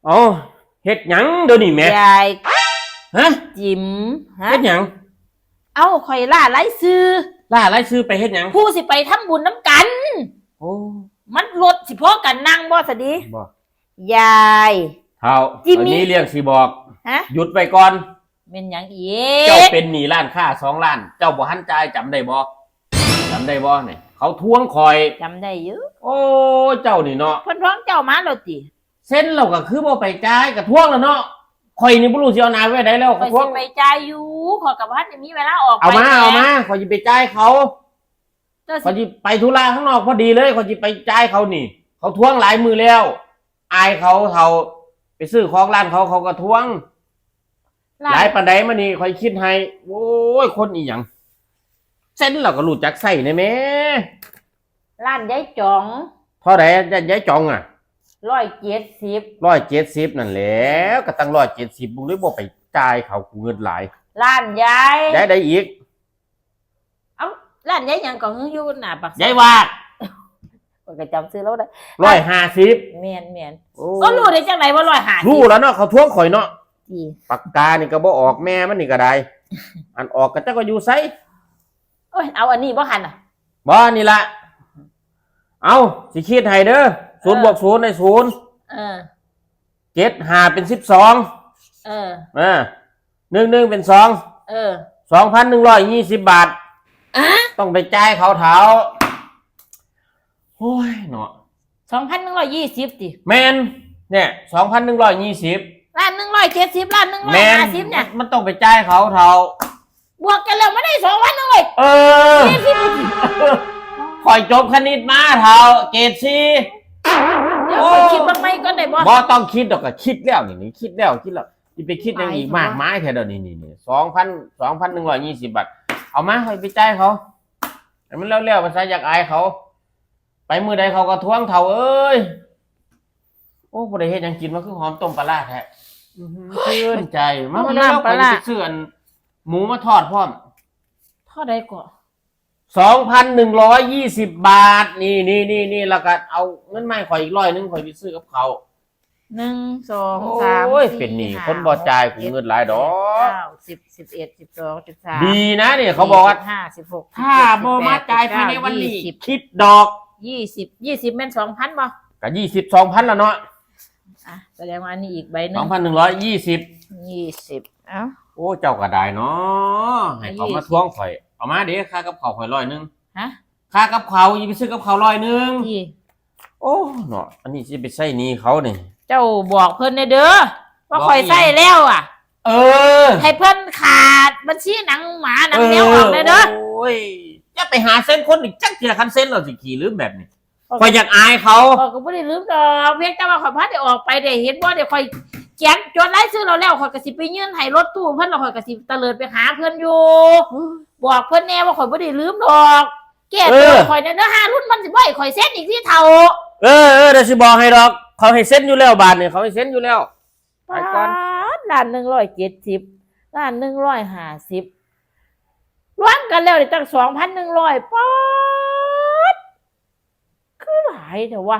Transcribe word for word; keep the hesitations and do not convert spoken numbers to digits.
เอ้า เฮ็ดหยังเดี๋ยวนี้แหม่ ยาย ฮะ จิ๋มฮะ เฮ็ดหยัง เอ้าข่อยล่ารายชื่อ ล่ารายชื่อไปเฮ็ดหยัง ผู้สิไปทำบุญน้ำกัน โอ้ มันรถสิพอกันนั่งบ่สะดี บ่ ยาย เฒ่า จิมมี่ อันนี้เรื่องสิบอก ฮะ หยุดไว้ก่อน เป็นหยังอี เจ้าก เป็นหนี้ร้านค้าสองล้าน เจ้าบ่ทันจ่าย จำได้บ่ จำได้บ่เนี่ย เขาทวงข่อย จำได้อยู่ โอ้ เจ้านี่เนาะ เพิ่นท้องเจ้ามาแล้วติ เซ็นเราก็คือบ่ไปจ่าย ก็ทวงแล้วเนาะ ข่อยนี่บ่รู้สิเอาหน้าไว้ใดแล้ว ข่อย ก็ทวง สิไปจ่ายอยู่ข่อยกับพันจะมีเวลาออก เอามา ไป เอามา ข่อยสิไปจ่ายเขา เจ้า ข่อย สิ สิไปธุระข้างนอกพอดีเลย ข่อยสิไปจ่ายเขานี่ เขาทวงหลายมื้อแล้ว อายเขา เขาไปซื้อของร้านเขา เขาก็ทวง ร้าน หลายปานใดมานี่ ข่อยคิดให้ โอ้ย คนอีหยัง เซ็นเราก็รู้จักใช้แน่แหม่ ร้านยายจอง เท่าใดยายจองอ่ะ ร้อยเจ็ดสิบ ร้อยเจ็ดสิบนั่นแหละ ก็ตั้งร้อยเจ็ดสิบ มึงเลยบ่ไปจ่ายเขา กูเงินหลาย ร้านยาย ยายได้อีก เอ้าร้านยายหยังก็คืออยู่หน้าปากซอย ยายวาด ข้อยก็จำชื่อแล้วได้ ร้อยห้าสิบ แม่นแม่น โอ้ ก็รู้ได้จังไดว่าร้อยห้าสิบ รู้แล้วเนาะ เขาทวงข่อยเนาะ ดี ปากกานี่ก็บ่ออก แม่มันนี่ก็ได้ อันออกก็จักว่าอยู่ไส โอ้ยเอาอันนี้บ่หันอ่ะ บ่นี่ละ เอาสิคิดให้เด้อ ศูนย์บวกศูนย์ได้ศูนย์ เออ เจ็ดห้าเป็นสิบสอง เออ อ่า หนึ่งหนึ่งเป็นสอง เออ สองพันหนึ่งร้อยยี่สิบบาท อ่ะ ต้องไปจ่ายเขาเฒ่า โอ้ยเนาะ สองพันหนึ่งร้อยยี่สิบติ แม่น เนี่ย สองพันหนึ่งร้อยยี่สิบ ร้านหนึ่งร้อยเจ็ดสิบร้านหนึ่งร้อย แม่น ห้าสิบเนี่ย มันต้องไปจ่ายเขาเฒ่า บวกกันแล้วมาได้สองพันหนึ่งร้อย เออ ยี่สิบ ข่อยจบคณิตมาเฒ่า เกรดสี่ เดี๋ยวข้อยคิดเบิ่งใหม่ก่อนได้บ่ บ่ต้องคิดดอก ก็คิดแล้วนี่ นี่คิดแล้ว คิดแล้ว สิไปคิดหยังอีก มาม าก ก มายแท้เดี๋ยวนี้ นี่ นี่ สองพัน สองพันหนึ่งร้อยยี่สิบบาท เอามา ข่อยไปจ่ายเขา ให้มันแล้วๆ ภาษาอยากอายเขา ไปมื้อใดเขาก็ทวงเฒ่าเอ้ย โอ้ บ่ได้เฮ็ดหยังกิน มาคือหอมต้มปลาร้าแท้ อื้อหือ ชื่นใจ มา เอา แล้ว น้ำปลาร้า ข่อยสิไปซื้ออันหมูมาทอดพร้อม เท่าใดก่อ สองพันหนึ่งร้อยยี่สิบบาท นี่ นี่ นี่ นี่ แล้วก็เอาเงินมาให้ข่อยอีกร้อยหนึ่ง ข่อยไปซื้อกับเขาว หนึ่งสองสาม โอ้ย สี่ เป็นหนี้ ห้า คนบ่จ่าย หก กูเงินหลายดอก เก้าสิบสิบเอ็ดสิบสองสิบสาม ดีนะเนี่ย เขาบอกว่า สิบห้าสิบหก ถ้าบ่มาจ่ายภายในวันนี้ ยี่สิบ คิดดอก ยี่สิบยี่สิบแม่นสองพันบ่ ก็ยี่สิบ สองพันแล้วเนาะ อ่ะแสดงว่าอันนี้อีกใบหนึ่ สอง งพันหนึ่งร้อยยี่สิบ ยี่สิบเอ้า โอ้ เจ้าก็ได้เนาะ ให้เขามาทวงข่อย เอามาเด้ ค่ากับเขาวข่อยร้อยหนึ่ง ฮะ ค่ากับเขาว อย่าไปซื้อกับเขาวร้อยหนึ่ง ที่ โอ้ เนาะ อันนี้สิไปใช้หนี้เขานี่ เจ้าบอกเพิ่นแน่เด้อว่า บอก ข่อยใช้แล้วอ่ะ เออ ให้เพิ่นขาดบัญชีหนังหมาหนังแมวออกแน่เด้อ โอ้ย อย่าไปหาเซ็นคนอีกจักเทื่อ คันเซ็นเราสิขี้ลืมแบบนี้ ข่อยอยากอายเขา ข่อยก็บ่ได้ลืมดอก เพียงแต่ว่าข่อยพาได้ออกไปได้เห็นบ่ได้ข่อยเขียนจดรายชื่อเราแล้วข่อยก็สิไปยื่นให้รถตู้เพิ่นแล้วข่อยก็สิตะเลิดไปหาเพิ่นอยู่ บอกเพิ่นแน่ว่าข่อยบ่ได้ลืมดอก แก้ตัว เออ ข่อยแน่เด้อ ห้ารุ่นมันสิบ่ให้ข่อยเซ็นอีกที่เฒ่า เออเออเดี๋ยวสิบอกให้ดอก เขาให้เซ็นอยู่แล้ว บาทนี่เขาให้เซ็นอยู่แล้ว ไปก่อน ป๊าดล้านหนึ่งร้อยเจ็ดสิบ ล้านหนึ่งร้อยห้าสิบ รวมกันแล้วได้ตั้งสองพันหนึ่งร้อย ป๊าด คือหลายแท้วะ